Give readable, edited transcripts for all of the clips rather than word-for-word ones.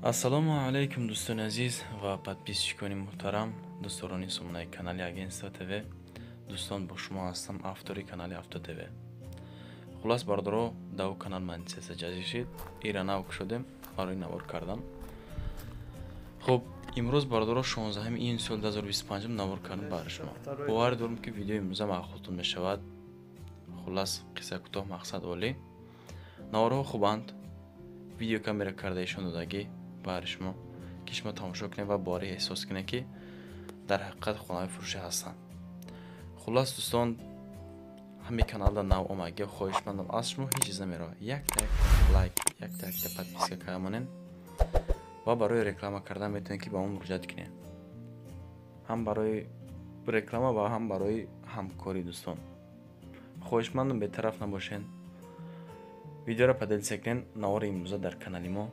Ассалому алайкум, дӯстони азиз ва подписчикони муҳтарам, дӯстдорони сомонаи канали Агентство ТВ. Дӯстон, бо шумо ҳастам, автори канали Авто ТВ. Хуллас, бародаро, дав канал монетизация ҷазишид, ира нав кушодем барои навор кардан. Хуб, имрӯз, бародаро, 16 июни соли 2025 навор кардам барои шумо. Бовар дорам, ки видеои имрӯза маъқултон мешавад. Хуллас, қисса кӯтоҳ, мақсад олӣ. Наворҳо хубанд, видеокамера кардаишон додагӣ баҳри шумо, ки шумо тамошо кунед ва боварӣ эҳсос кунед, ки дар ҳақиқат хонаҳои фурӯшӣ ҳастанд. Хуллас, дӯстон, ҳамин каналда нав омадагӣ, хоҳишмандам аз шумо, ҳеҷ чиз намеравад, якта як лайк, якта якта подписка карда монед ва барои реклама кардан метавонед, ки ба мо муроҷиат кунед, ҳам барои реклама ва ҳам барои ҳамкорӣ. Дӯстон, хоҳишмандам, бетараф набошед, видеоро поделиться кунед. Навори имрӯза дар канали мо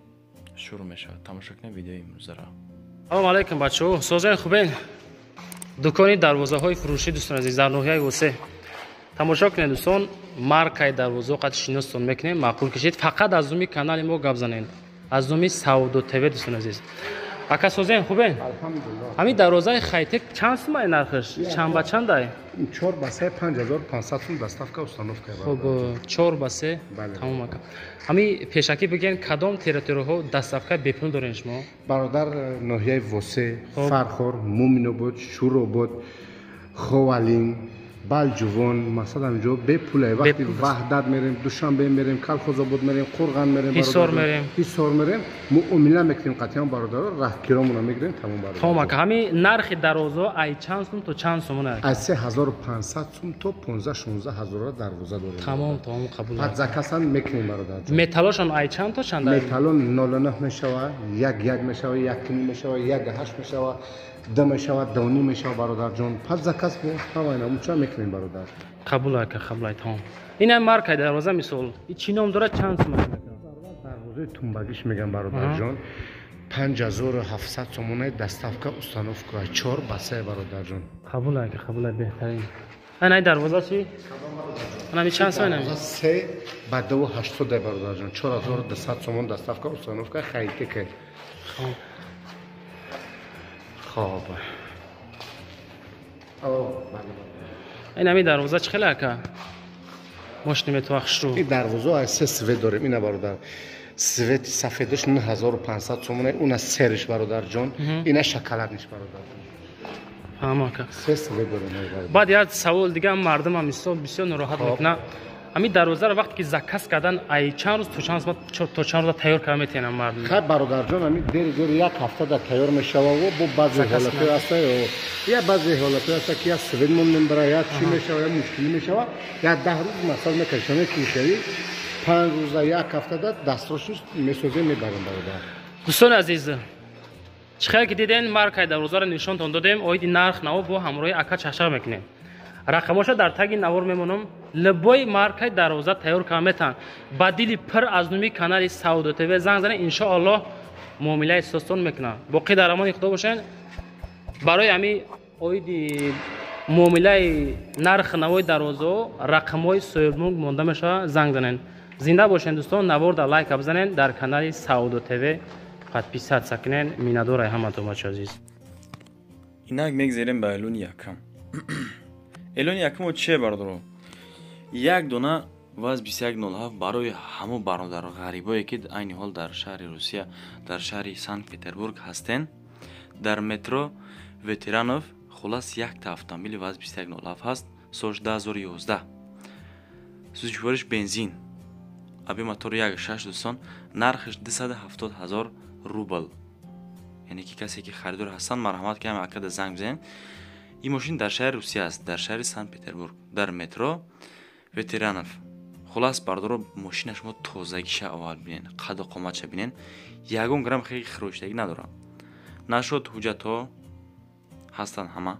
шурӯъ мешавад. Тамошо кунед видеои имрӯзаро. Салому алайкум, бачаҳо, созен, хубен? Дукони дарвозаҳои фурӯшӣ, дӯстон азиз, дар ноҳияи Восе. Тамошо кунед, дӯстон, маркаи дарвозао қад шиностон мекунем. Маъқул кишед, фақат аз номи канали мо гап занед, аз номи Савдо ТВ. Дӯстон азиз, ака, созен, хубен? Ҳамин дарвозаи хайтек чанд сумай нархаш, чанд ба чандай? 4 ба 3, 5500 сум, доставка, установка. Хуб, 4 ба 3, тамом, ака. Ҳамин пешакӣ бигӯен, кадом территорияҳо доставка бепул дорен шумо? Бародар, ноҳияи Восе, Фархор, Муминобод, Шӯробод, Ховалинг, Балҷувон, масалан, ҷо бепуле. Вақти Ваҳдат мерем, Душанбе мерем, Калхозобод мерем, Қурған мерем, Ҳисор мерем. Ҳисор мерем, муомила мекунем қатъиян, бародаро, раҳкиромона мегирем, тамом, бародар. Тамом, ака. Ҳамин нархи дарвозао ай чанд сум то чанд сумона? Аз 3500 сум то 15-16 ҳазора дарвоза дорем. Тамом, қабул. Под заказан мекунем, бародар. Металлошон ай чанд то чанд? Металло 0,9 мешава, 1,1 мешава, 1,5 мешава, 1,8 мешава, 2 мешава, 2,5 мешава, бародарҷон. Под заказ ҳамаи намуча мекунем, бародар. Қабул, ака, қабул, тамом. Ин маркаи дарвоза, мисол, чӣ ном дорад, чанд сум? Дарвозаи тумбагиш мегам, бародарҷон, 5700 сомонаи, доставка, установка, 4 ба 3, бародарҷон. Қабул, ака, қабул, беҳтарин. Ана дарвоза чи? Анами чанд сум? 3 ба 2,80, бародарҷон, 4200 сомон, доставка, установка, хайтека. Хоб. Ин ҳами дарвоза чӣ хеле, ака? Мошини метоа хушрӯ. Ин дарвоза аз се цвет дорем. Ина, бародар, цвети сафедаш 9500 сомона, уна серыйш, бародарҷон, ина шоколадныйш, бародар. Фаҳм, ака. Се цвет дорем. Баъд як савол дига, мардумам мисол бисёр нороҳат мекунад. Ҳамин дарвозаро вақте ки заказ кардан, ай чанд рӯз то чанд рӯза тайёр карда метавонам мардум? Хай, бародарҷон, ҳамин дери дери як ҳафта да тайёр мешавад. Бо баъзе ҳолатҳое ҳаста, я баъзе ҳолатҳое ҳаста, ки я свет мон мебара, я чӣ мешава, я мушкилӣ мешава, я 10 рӯз масал мекашона, ки шави 5 рӯза, як ҳафтада дастрасш месозем, мебарем, бародар. Дӯстони азиз, чӣ хеле ки диден, маркаи дарвозаро нишонтон додем. Оиди нарх наво бо ҳамроҳи ака чашақ мекунем. Рақамоша дар таги навор мемонам. Любой маркаи дарвоза тайёр карда метавон. Ба дили пир аз номи канали Савдо ТВ занг занед, иншоаллоҳ, муомилаи состон мекунам. Боқӣ дар амони Худо бошед. Барои ҳами оиди муомилаи нархи навои дарвозао рақамҳои соҳибмулк монда мешавад, занг занед. Зинда бошед, дӯстон. Наворда лайка бизанед, дар канали Савдо ТВ подписаться кунед. Миннатдорай ҳаматон, бачо азиз. Инак, мегзарем ба эълони якам. Эълони якамо чие, бародаро? Як дона ВАЗ 2107 барои ҳамо бародаро ғарибое, ки айни ҳол дар шаҳри Русия, дар шаҳри Санкт Петербург ҳастен, дар метро Ветеранов. Хуллас, якта автомобили ВАЗ 2107 ҳаст, соли 2011, сӯзишвориш бензин, объём мотори 1,6. Дӯстон, нархаш 270 ҳазор рубл. Яъне ки касе ки харидор ҳастанд, марҳамат, ки ҳама акада занг бизанед. Ин мошин дар шаҳри Русия аст, дар шаҳри Санкт Петербург, дар метро Ветеранов. Хуллас, бардоро, мошина шумо тозагиша аввал бинен, қаду қоматша бинен, ягон грамм хеле хироштагӣ надорад. Нашуд, ҳуҷҷатҳо ҳастанд ҳама,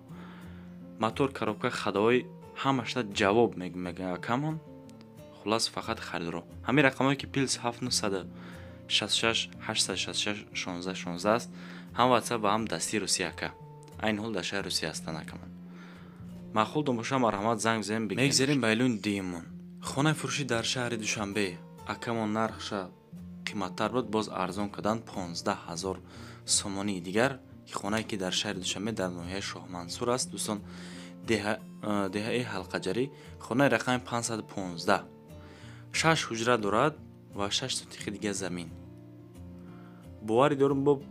мотор, коробка, ходовой ҳамашта ҷавоб мегӯяд камон. Хуллас, фақат харидоро ҳамин рақамҳое ки +7 966 866 16 16 аст, ҳам ватсап ва ҳам дастии Русия. Ака айни ҳол дар шаҳри Русия ҳастанд. Акамон маъқул бошад, марҳамат, занг бизанем. Мегзарем ба эълони дуюммон. Хонаи фурӯшӣ дар шаҳри Душанбе, акамон, нархша Қиматтар буд, боз арзон кардан 15 ҳазор сомонии дигар. Хонае ки дар шаҳри Душанбе дар ноҳияи Шоҳмансур аст дӯстон, деҳаи Ҳалқаҷарӣ, хонаи рақами 515, 6 ҳуҷра дорад ва 6 сотихи дигар замин. Боварӣ дорум, бо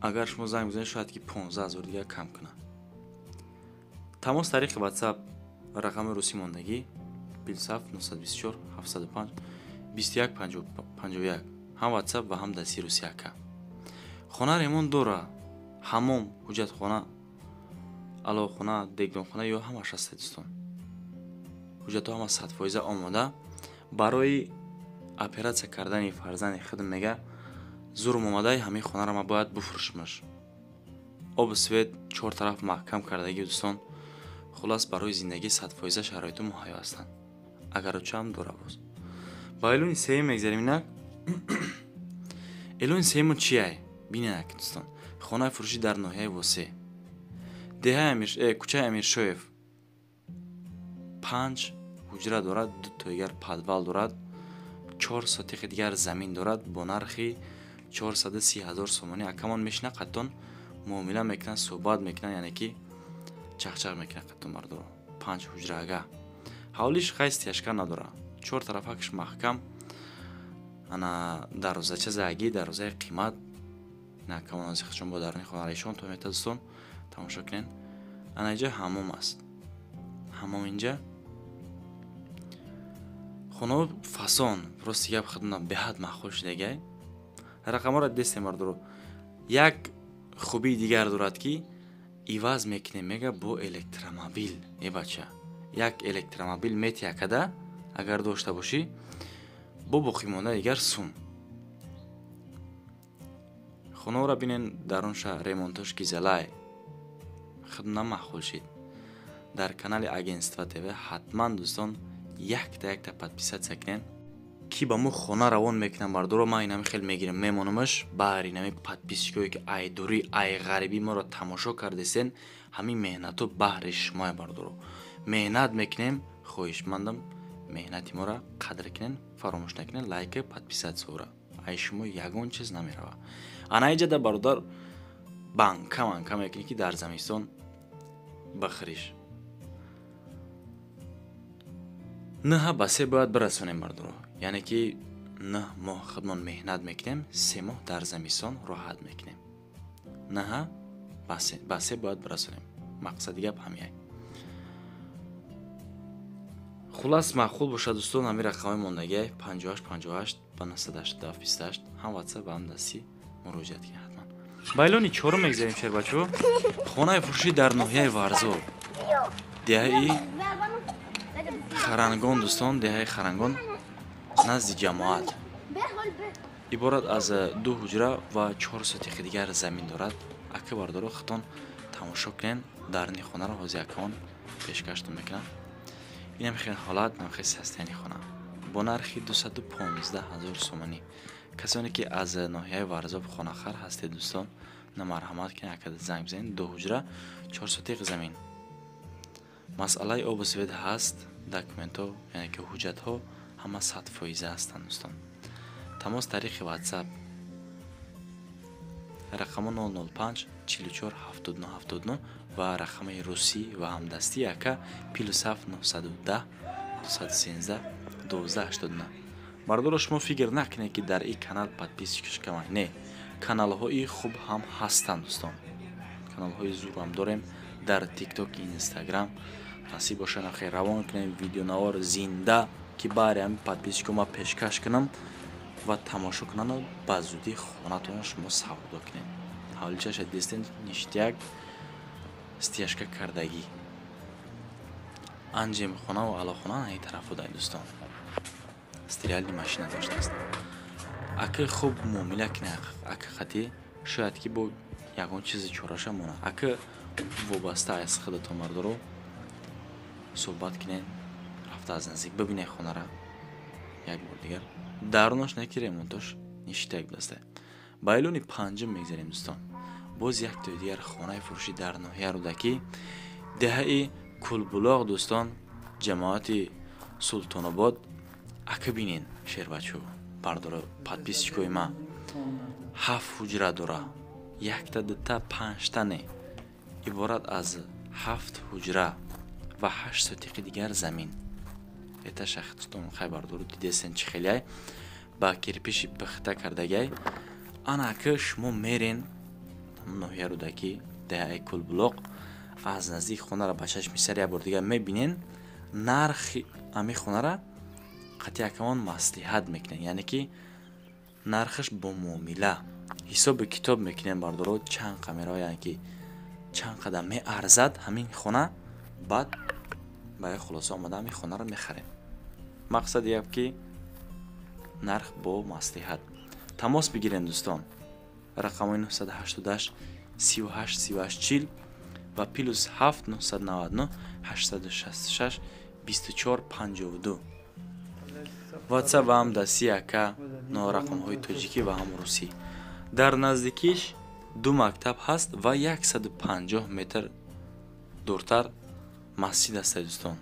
агар шумо занг бизанед, шояд ки 15 ҳазор дигар кам кунад. Тамос тариқи WhatsApp, рақами русӣ мондагӣ 57 924 705 21 51, ҳам WhatsApp ва ҳам дасти русӣ ака. Хона ремонт дора, ҳамом, ҳуҷҷатхона, алоқхона, дегдонхона ё ҳамаш ҳаст дӯстон. Ҳуҷҷатҳо ҳама 100% омода. Барои оператсия кардани фарзанди худ мега зурм омадаи ҳамин хонаро ман бояд буфурӯшмаш. Обу свет чор тараф маҳкам кардагӣ дӯстон. Хулас, барои зиндагӣ 100% шароиту муҳайё ҳастанд. Агарочаам дора боз. Ба эълони сеюм мегзарем инак. Эълони сеюмон чияй? Бинед дӯстон. Хонаи фурӯшӣ дар ноҳияи Восе, деҳаи кӯчаи Амиршоев, 5 ҳуҷра дорад, 2 тоигар подвал дорад, 4 сотихи дигар замин дорад бо нархи 430 ҳазор сомонӣ. Акамон мешина қаттон муомила мекунад, суҳбат мекунад, яъне ки чақчақ мекунад қаттон бардоро. 5 ҳуҷра ага. Ҳавлиш хай стяжка надора, чор тарафакш маҳкам. Ана дарвозача загӣ, дарвозаи қимат. Накамон аз худшон бо даруни хонара ишон то мета дӯстон, тамошо кунед. Ана инҷа ҳамом аст. Ҳамом инҷа. Хонаҳо фасон, рости гап худна беҳад маъқул шудагай. Рақамҳоро дестем бардоро. Як хубии дигар дорад ки иваз мекунем мега бо электромобил. Э бача, як электромобил метиякада агар дошта бошӣ, бо боқимонда дигар сум. Хонаҳоро бинен, дарунша ремонтош гизалай. Худна маъқул шид. Дар канали Агентство ТВ ҳатман дӯстон якта якта подписатсия кунен. Ки ба мо хона равон мекунам бардоро, ман инами хел мегирам мемонамаш. Баҳри инами подписчикое ки ай дурӣ ай ғарибӣ моро тамошо кардесен, ҳамин меҳнату баҳри шумоя бардоро. Меҳнат мекунем, хоҳишмандам меҳнати моро қадр кунен, фаромӯш накунен лайка, подписатсияро. Ай шумо ягон чиз намерава. Ана иҷада бародар банка манка мекунӣ ки дар замистон бихӯриш. 9 ба 3 бояд бирасонем бардоро. Яъне ки 9 моҳ худмон меҳнат мекунем, 3 моҳ дар замистон роҳат мекунем. 9 ба 3 бояд бирасонем. Мақсади гап ҳамияй. Хулас, маъқул бошад дӯстон, ҳамин рақамҳои мондагиай 58 58 ба 987 28, ҳам WhatsApp ва ҳам дастӣ муроҷиат кунед ҳатман. Ба эълони чорум мегзарем шербачо. Хонаи фурӯшӣ дар ноҳияи Варзоб, деҳаи Харангон дӯстон, деҳаи Харангон назди ҷамоат. Иборат аз 2 ҳуҷра ва 4 сотихи дигар замин дорад. Ака бардоро худтон тамошо кунед, дарни хонаро ҳозир акаон пешкаштон мекунанд. Инам хел ҳолат, инам хел состоянии хона бо нархи 215 ҳазор сомонӣ. Касоне ки аз ноҳияи Варзоб хонахар ҳастед дӯстон, намарҳамат кунед, акада занг бизанед. 2 ҳуҷра, 4 сотиқ замин. Масъалаи обу свет ҳаст, документҳо, яъне ки ҳуҷҷатҳо ҳама 100% ҳастанд дӯстон. Тамос тариқи WhatsApp рақамо 005 44 79 79 ва рақами русӣ ва ҳамдастӣ ака +7 910 213 12 89. Бардоро, шумо фикр накунед ки дар ин канал подписчикаш камай. Не, каналҳои хуб ҳам ҳастанд дӯстон. Каналҳои зур ҳам дорем дар TikTok, Instagram. Насиб бошад нахе равон кунем видеонавор зинда ки баҳри ҳамин подписчико ма пешкаш кунам ва тамошо кунанд, ба зудӣ хонатонро шумо савдо кунед. Ҳавличаша дестен ништяк стяжка кардагӣ. Анҷемхона ва алохона ин тараф будай дӯстон. Стиральный машина доштааст. Ака хуб муомила кунед, ака хати шояд ки бо ягон чизи чораша монад. Ака вобаста аз худатон бардоро суҳбат кунед, рафта аз наздик бибинед хонара як бор дигар. Дарунаш не ки ремонтош ништяк будааст. Ба эълони панҷум мегзарем дӯстон. Боз як тои дигар хонаи фурӯшӣ дар ноҳияи Рӯдакӣ, деҳаи Кулбулоқ дӯстон, ҷамоати Султонобод. Ака бинен шербачо, Бардоро подписчикои ма 7 ҳуҷра дора, якта, дута, панҷта не, иборат аз 7 ҳуҷра ва 8 сотиқи дигар замин. Эташа худтон хай бардору дидесен чӣ хелиай ба кирпиши пихта кардагай. Ана ака шумо мерен ноҳия Рӯдакӣ, деҳаи Кулбулоқ, аз наздик хонара ба чашми сар як бор дигар мебинен. Нархи ами хонара қатъи акамон маслиҳат мекунем, яъне ки нархаш бо муомила ҳисоби китоб мекунем бардоро, чанд қамеро, яъне ки чанд қадам меарзад ҳамин хона. Баъд ба як хулоса омада ҳамин хонаро мехарем. Мақсади гап ки нарх бо маслиҳат. Тамос бигирем дӯстон, рақамҳои 988 38 38 40 ва плюс 7 999 866 24 52. WhatsApp ва ҳам дасти ака рақамҳои тоҷикӣ ва ҳам русӣ. Дар наздикиш 2 мактаб ҳаст ва 150 метр дуртар масҷид аст дӯстон.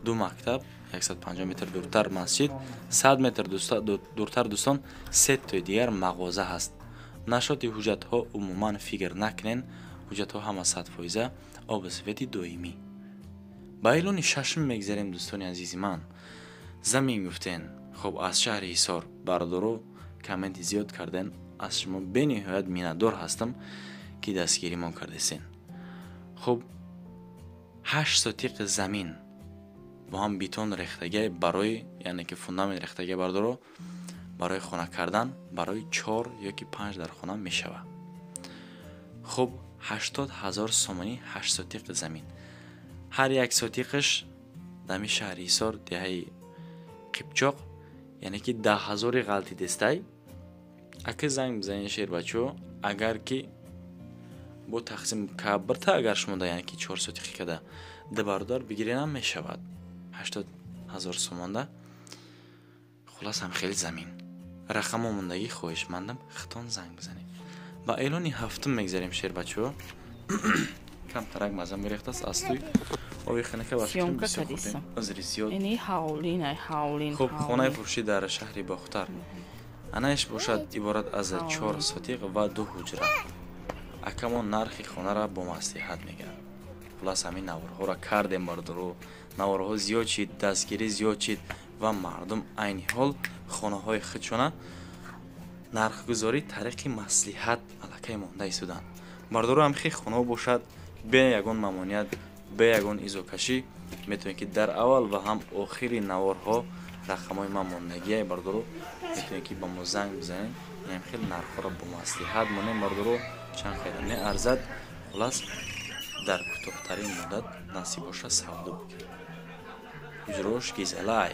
2 мактаб, 150 метр дуртар масҷид, 100 метр дуртар дӯстон 3 тои дигар мағоза ҳаст. Нашоти ҳуҷҷатҳо умуман фикр накунен, ҳуҷҷатҳо ҳама 100% оби свети доимӣ. Ба эълони шашум мегзарем дӯстони азизи ман. Замин гуфтен, хоб аз шаҳри Ҳисор бардоро комменти зиёд карден, аз шумо бениҳоят миннатдор ҳастам ки дастгиримон кардесен. Хоб 8 сотиқ замин бо ҳам бетон рехтагай барои, яъне ки фундамент рехтагай бардоро барои хона кардан барои 4 ёки 5 дар хона мешавад. Хоб 80 000 сомонӣ 8 сотиқ замин. Ҳар як сотиқаш дами шаҳри Ҳисор деҳаи Қипчоқ, яъне ки 10 000 ғалти дестай. Ака занг бизанед шербачо, агар ки бо тақсим кабрта, агар шумо да, яъне ки 4 сотиқи када ду бародар бигиренам мешавад 80 000 сомонда. Хулас ҳам хеле замин. Рақамо мондагӣ хоҳишмандам хитон занг бизанед. Ба эълони ҳафтум мегзарем шербачо. Камтарак маза мерехтааст аз туй оби хинака ба фикрам бисёр хӯрдем. Узри зиёд. Хуб, хонаи фурӯшӣ дар шаҳри Бохтар. Анаиш бошад иборат аз 4 сотиқ ва 2 ҳуҷра. Акамон нархи хонара бо маслиҳат мегӯяд. Хулас ҳамин наворҳоро кардем бардоро, наворҳо зиёд шид, дастгирӣ зиёд шид ва мардум айни ҳол хонаҳои худшона нархгузорӣ тариқи маслиҳат аллакай монда истоданд. Бардоро ҳам хе хонаҳо бошад бе ягон мамоният, бе ягон изокашӣ метавонед ки дар аввал ва ҳам охири наворҳо рақамҳои ман мондагия бардоро метавонед ки ба мо занг бизанед. Ям хел нархҳоро бо маслиҳат монем бардоро, чанд қайда меарзад. Хулас дар кӯтоҳтарин муддат насиб боша савдо бикунед. Ҳуҷрош гизалай,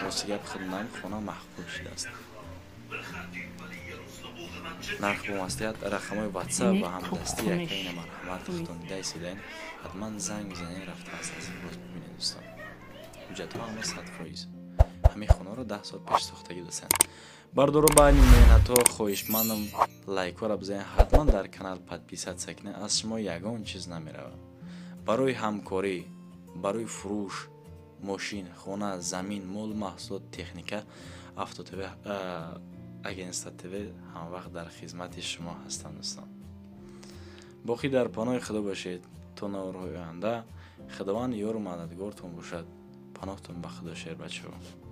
рости гап худнам хона маҳқул шудааст. Нарх бо маслиҳат, рақамҳои WhatsApp ва ҳамдасти якаина марҳамат худтон дида истодаен. Ҳатман занг бизанед, рафта аз наздик боз бибинед дӯстон. Ҳуҷҷатҳо ҳама 100%. Ҳамин хонаро 10 сол пеш сохтагӣ достанд. Бардоро байни меҳнатҳо хоҳишмандам лайкҳоро бизанед, ҳатман дар канал подписаться кунед, аз шумо ягон чиз намеравад. Барои ҳамкорӣ, барои фурӯш, мошин, хона, замин, мол, маҳсулот, техника Авто ТВ, Агентство ТВ ҳамвақт дар хизмати шумо ҳастанд дӯстон. Боқӣ дар паноҳи Худо бошед то наворҳои оянда. Худованд ёру мададгортон бошад. Паноҳтон ба Худо шербачаҳо.